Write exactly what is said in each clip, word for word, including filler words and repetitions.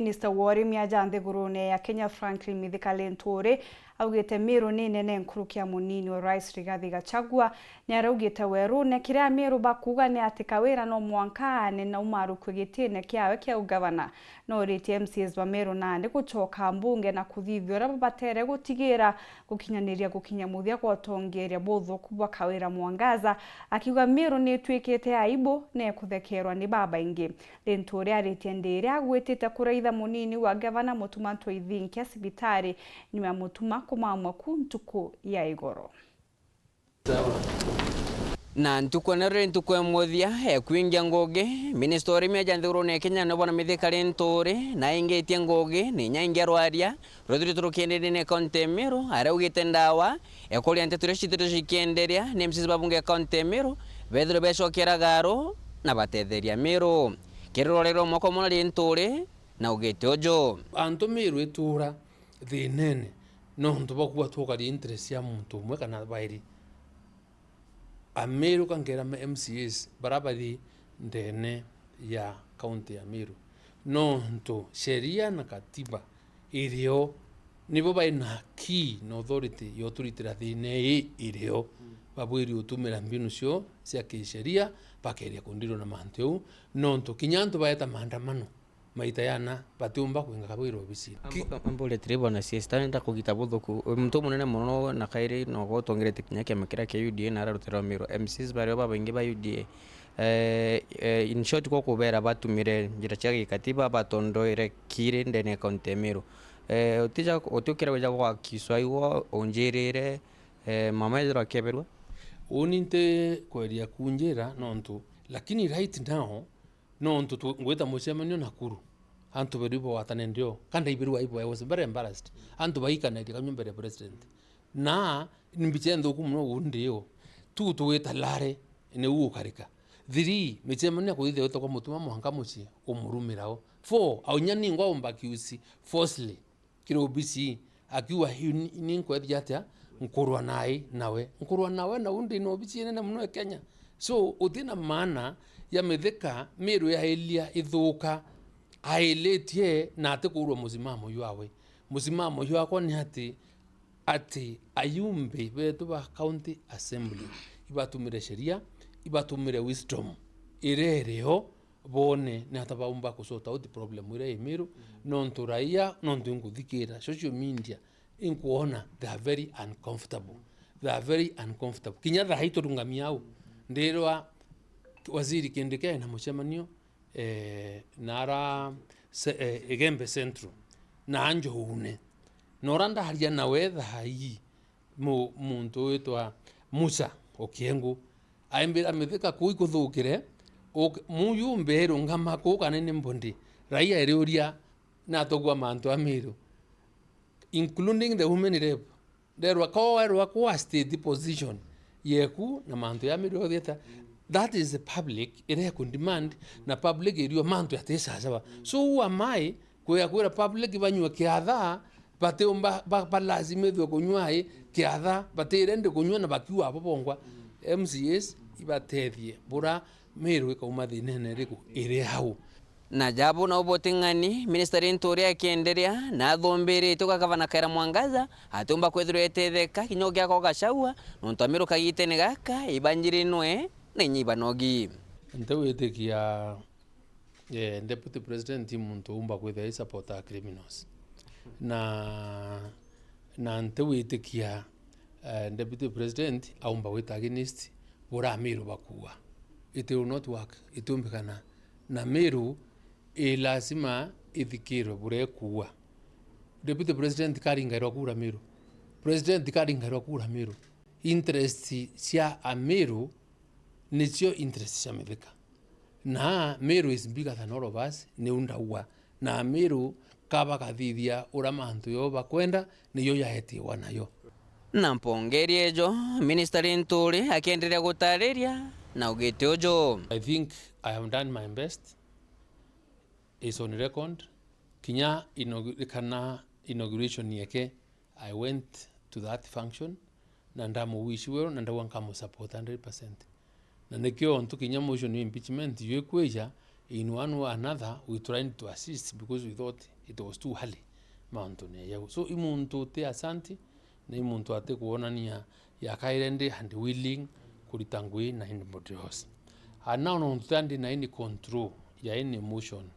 Minista wa urimi aja nthigurune ya Kenya, Franklin Mithika Linturi, augite Meru ni nene nkuruki ya munini wa Rais Rigathi Gachagua. Ni araugite werune kiria Ameru bakuuga ni ati Kawira no mwanka aane na umarukue gitine kiawe kia ugavana. No oritie M C As ba Meru nandi gucoka mbunge na kuthithia uria babatere gutigira gukinyaniria gukinya muthia gwa utongeria buthuku bwa Kawira Mwangaza, akiuga Meru ni itwikite aibu na ikuthekerwa ni babaingi. Linturi aritie ndiri agwitite kuraitha munini wa gavana Mutuma Ntwithinkia cibitari nyuma ya Mutuma kumamwa ku ntuku ya igoro. Na ntuku ya nero ri ntuku ya muthia ya kwingia ngugi, minista wa urimi aja nthigurune ya Kenya ni bwana Mithika Linturi, na aingitie ngugi ni inya ingi arwaria, rwithirite rukienderia ni kaunti ya Meru, aria augite ndawa ekuria nteto iria cithirite cikienderia ni M C As ba bunge ya kaunti ya Meru, bethirwe becokera garu na batetheria Meru. Kiri rwari rwa mwaka umwe na Linturi, na ugite uju. Antu Meru ituura thinene nontu bwa kuuga tukaria interest cia muntu umwe kana bairi. Ameru kankera ma M C As bara bari ndene ya kaunti ya Meru, nontu sheria na katiba irio, nibo bai na key na authority ya uturitira thina ii irio. Babwiri utumira mbinu cio cia kisheria, bakeria kundirwa na mantu jau, nontu kinya antu baeta maandamano, maita yana batiumba kwinga kabwira obisine. Ki- Ambu-, ambu retire bwana C S, tani ndakugita buthuku. Muntu umunene muno na kairi no gwe utongerete kinya kiama kiria kia U D A na ararutirwa Meru. M Cs bario babaingi ba U D A. Eh, eh, in short, kwa kubera batumire njira cia gikatiba, batondoire kiri ndene ya kaunti ya Meru. Eh, utija, utiukira wija gwa kiswa igwo unjirire, eh, mama ethirwa akieberua? Uni nti kweria kunjira nontu, lakini right now, nontu tu-, ngwita mucemanio Nakuru, antu beru ibwatane ndio, ka ndaibirwa aibu, I was very embarrassed. Antu baikanaria kanyua mbere ya president. Na ni mbicha nthuku muno uu ndio. Tu tugwita lare, niu ukarika. Three, micemanio ya kuthithia wita kwa Mutuma mwanka mucii, umurumira o. Four, aunya ningwa umba accuse falsely kiri obisi, akiuga, "Yu ni, ni nkwethia atia? Nkurwa nae nawe." Nkurwa nawe na undi na obisi inene muno ya Kenya. So, uti na maana ya Mithika Meru yailia ithuka, ailitie na atikurwa musimamo jwawe. Musimamo jwakwa ni ati, ati ayumbe betu ba County Assembly ibatumire sheria, ibatumire wisdom iria irio, bone ni ata baumba ku sort out problem iria i Meru, nontu raia, nontu inkuthikira social media, inkuona they are very uncomfortable. They are very uncomfortable. Kinya thaa hii turungami au, ndirwa Waziri Kindiki ena mucemanio, eh, nara se-, eh, Igembe Central, na anjoune. Na uria ndaria nawe thaa ii, mu-, muntu witwa Musa Okiengu, aimbira Mithika kuu ikuthukire, uk-, muyumbe irungama kuu kana ni mbundi, raia iriuria, natogua mantu a Meru, including the women rep. Nderwa, ko werwa kwa state position yeku na mantu ya Meru yothe ita, that is the public iria iku demand, na public iriua mantu yatisasawa. So who am I kwia kwira public banyue kiatha, batiumba ba-, balazimithwe kunyua i kiatha, batirendi kunyua na bakiua abo bongwa. M C As ibatethie bura Meru ikauma thinene iriku iri au. Na jabu na ubuting'ani, Minister Linturi akienderea na athumbiritie kwa Gavana Kawira Mwangaza atiumba kwithirwa etetheka kinya ugiakwa Gachagua, nontu Ameru kagitene gaka ibanjirinwe na inya ibanogi. Ntiwitikia, eh, Deputy President i muntu umba kwithirwa i supporter a criminals. Na, na ntiwitikia, eh, Deputy President aumba gwita against bura Ameru bakuua. It will not work, itiumbikana. Na Meru i lazima ithikirwe buria ikuua. Deputy President karingairwa kura Meru. President karingairwa kura Meru. Interest cia Ameru nicio interest cia Mithika. Na Meru is bigger than all of us, niu ndauga. Na Ameru kaba kathithia uria mantu yo bakwenda, niyo yaetiwa nayo. Na mpongeri ejo, Minister Linturi akienderea gutariria na ugite uju. I think I have done my best. Is on record. Kinya inaugu-, kana inauguration yeke, I went to that function, na ndamuwish well, na ndauga nkamusupport hundred percent. Na nikio ontu kinya motion ya impeachment yo ikwija, in one way or another, we tried to assist because we thought it was too early mauntune jau. So, i muntu uti asante, na i muntu ati kwonania yakaire ndi and willing kurita ngui na anybody else. And now nontu tandi na any control ya any emotion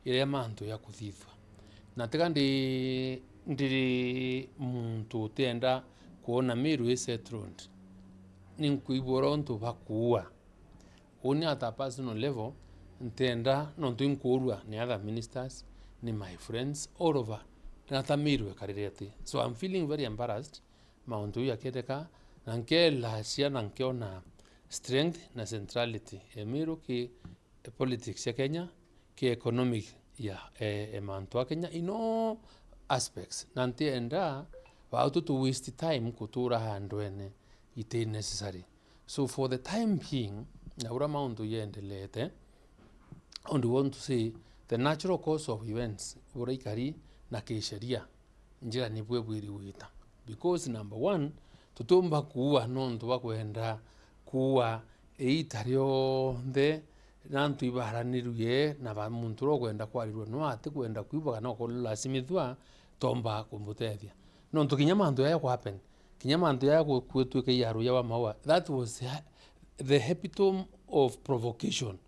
iria mantu ya kuthithwa. Na tiga ndi, ndiri muntu utienda kwona Meru i settled, ni nkwigua uria untu bakuua. Uni at a personal level, ntienda, nontu inkuurua ni other ministers, ni my friends, all over, na ta Meru ekarire ati. So I'm feeling very embarrassed, mauntu jau yaketeka, na nkelacia na nkiona strength na centrality ya Meru ki politics ya Kenya, ki economic ya, e, e mantu a Kenya in all aspects. Na ntienda bautu tu waste time kutura handwene iti necessary. So for the time being, na uria mauntu yendeleete, I would want to say the natural course of events, buria ikari na kisheria, njira nibwe bwiri gwita. Because number one, tutiumba kuua nontu bwa kwenda kuua iita rionthe, na antu ibaranirue, na ba-, muntu uria ukwenda kwarirua no ati kwenda kwigua kana ukorwo lasimithua, tomba kumutethia. Nontu kinya mantu jaya ku happen, kinya mantu jaya ku-, gwituika iarua ya Wamaua, that was the, the epitome of provocation.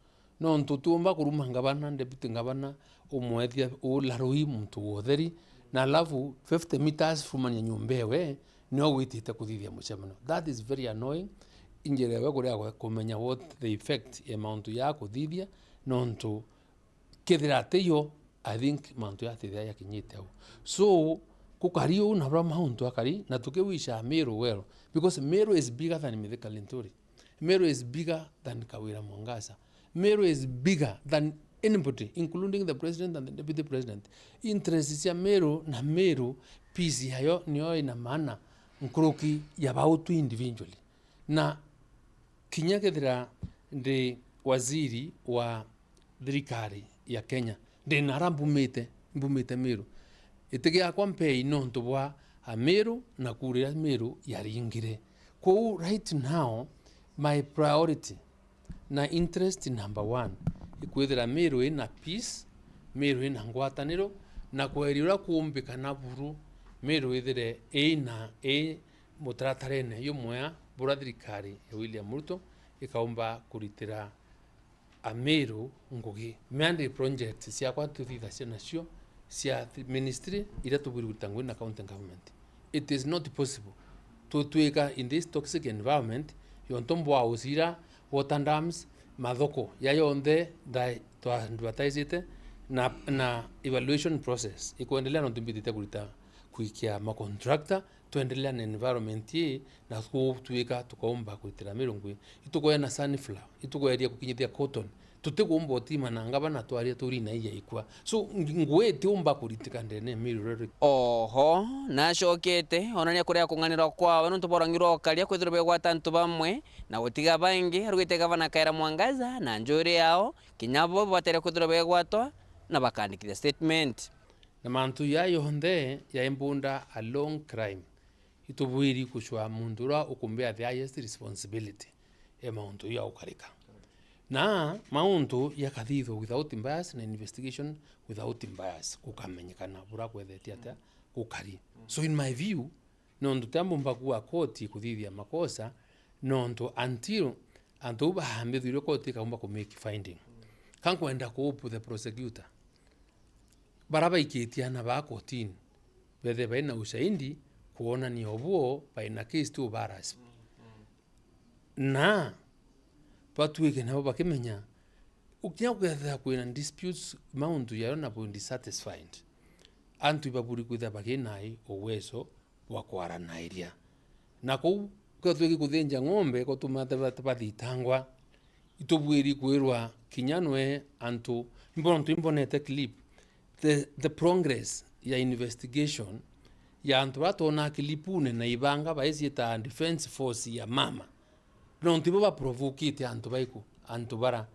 Nontu utiumba kuruma ngavana, deputy ngavana, umwethia ula rui muntu wa utheri, na alafu fifty meters rumania nyomba ewe, nio witite kuthithia mucemanio. That is very annoying. Injira ewe kuria gwe kumenya what the effect ya mauntu ya kuthithia, nontu kethira atiyo, I think mantu ya tithia yakinyite au. So, kukari uu na bra mauntu akari, na tukiwisha Meru well, because Meru is bigger than Mithika Linturi. Meru is bigger than Kawira Mwangaza. Meru is bigger than anybody, including the president and the deputy president. Interest cia Meru na Meru, peace yayo niyo ina maana nkuruki ya bautu individually. Na kinya kethira ndi waziri wa thirikari ya Kenya, ndi nara mbumite, mbumite Meru, iti giakwa mpei nontu bwa Ameru na kura iria Meru yaringire. Kwou right now, my priority na interest number one ikwithira Meru ina peace, Meru ina ngwataniro, na kweria uria kuumbika na buru Meru ithire ina, i mutaratarene jumwea buria thirikari ya William Ruto ikaumba kuritira Ameru ngugi. Mea ndi project ciakwa tuthithacia nacio cia th-, ministry iria tubwiri kurita ngugi na county government. It is not possible tutwika in this toxic environment yontu mbwa ucira, water dams, mathoko ya yonthe nda-, twa advertisete na, na evaluation process ikwendelea nontu mbitite kurita kuikia ma contractor twendelea na environment ii, na gutwika tukaumba kuritira Meru ngugi. Itukwea na sunflower, itukweria gukinyithia cotton. Tutikuumba utima na ngavana twaria turi na iya ikwa. So, ng-, ngugi itiumba kuritika ndene ya Meru Railway. Oho, nacokete onania kuria kung'anirwa kwawe nontu borang'irwa ukaria kwithirwa begwata antu bamwe na gutiga bangi, arugite gavana Kawira Mwangaza na njuri yao, kinya bo batere kwithirwa begwatwa na bakandikithia statement. Na mantu jaa jonthe jaimbunda a long crime. Itubwiri kucwaa muntu uria ukumbea the highest responsibility ya mauntu jau jaukarika. Na mauntu jakathithwa without bias na investigation without bias, gukamenyekana buria kwethetie atia gukari. So in my view, nontu tia mbumba kuua koti kuthithia makosa, nontu until antu au baambithirwe koti ikaumba ku make finding. Ka nkwenda ku hope the prosecutor, baria baikitie ana baa kotini, bethe baina ushahidi kwonania ubuo baina case to embarrass. Na batwike nabo bakimenya, ukinya kwethira kwina disputes mauntu jayo na bu dissatisfied, antu ibaburi kwithira bakinai uwezo bwa kwaranairia. Na kou kwethirwa gikuthinja ng'ombe gutuma ta ba-, ta bathitangwa, itubwiri kwirwa kinya nwe antu, imbo-, nontu imbonete clip, the, the progress ya investigation ya antu baria twonaa clipune na ibanga baiciita defense force ya mama, nontu ibo baprovokite antu baiku, antu bara.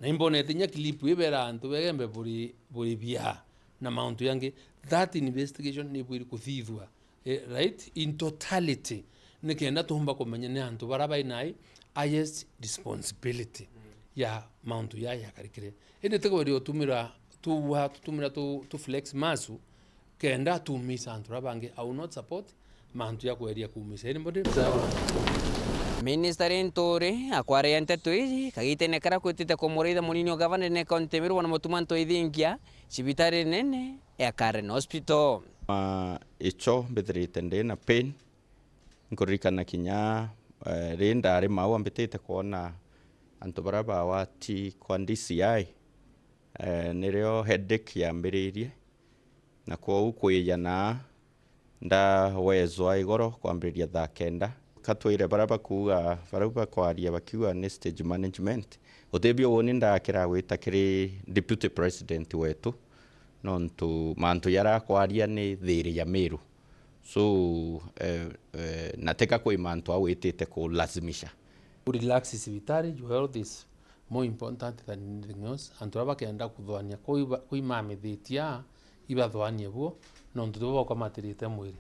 Na imbonete inya clip ibera antu begembe buri, buri bia na mauntu yangi. That investigation nibwiri kuthithua, eh, right, in totality, nikenda tuumba kumenya ni antu bara bainai highest responsibility ya mauntu jaa jakarikire. Indi ti kweria utumira tuua, tutumira tu, tu flex masu, kenda tumisa antu baria bangi. I will not support mantu ja kweria kumisa anybody. Minister Linturi akwaria nteto iji kagitene karia kwitite kumuraitha munini o gavana ndene kaunti ya Meru Bwana Mutuma Ntoithingia cibitari nene ya Karen Hospital. Ah, icho mbithirite ndi na pain. Nkuririkana kinya, eh, ri ndari mau ambitite kwona antu baria bawati kwa D C I, eh, nirio headache yambiririe, na kwou kwija naa ndawezwa igoro kwambiriria thaa kenda. Katwire baria bakuuga, baria bakwaria bakiuga ni stage management, utibio uni ndakira gwita kiri deputy president wetu, nontu mantu jaria akwaria ni thiri ya Meru. So, eh, eh, na teka kwi mantu au witite kulazimisha. Relax cibitari, your health is more important than anything else. Antu baria bakenda kuthwania kuu iba-, kuu imamithitie aa, ibathwanie buo, nontu tibo baukamatirite mwiri.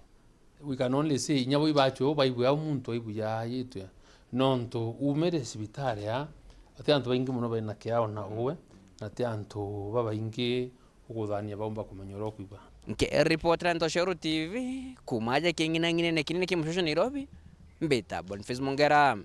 We can only say, inya bo ibachwe bo baigwe au muntu aigwe yaayitwe. Nontu umire cibitari aa, ati antu baingi mono bari na kiao na uwe, na ti antu babaingi ukuthania baumba kumenya uria ukwigua. Nkiripotera Ntoshoro T V, kuuma aja king'inang'inene kinene ki mucoco Nairobi, mbita Boniface Mongera.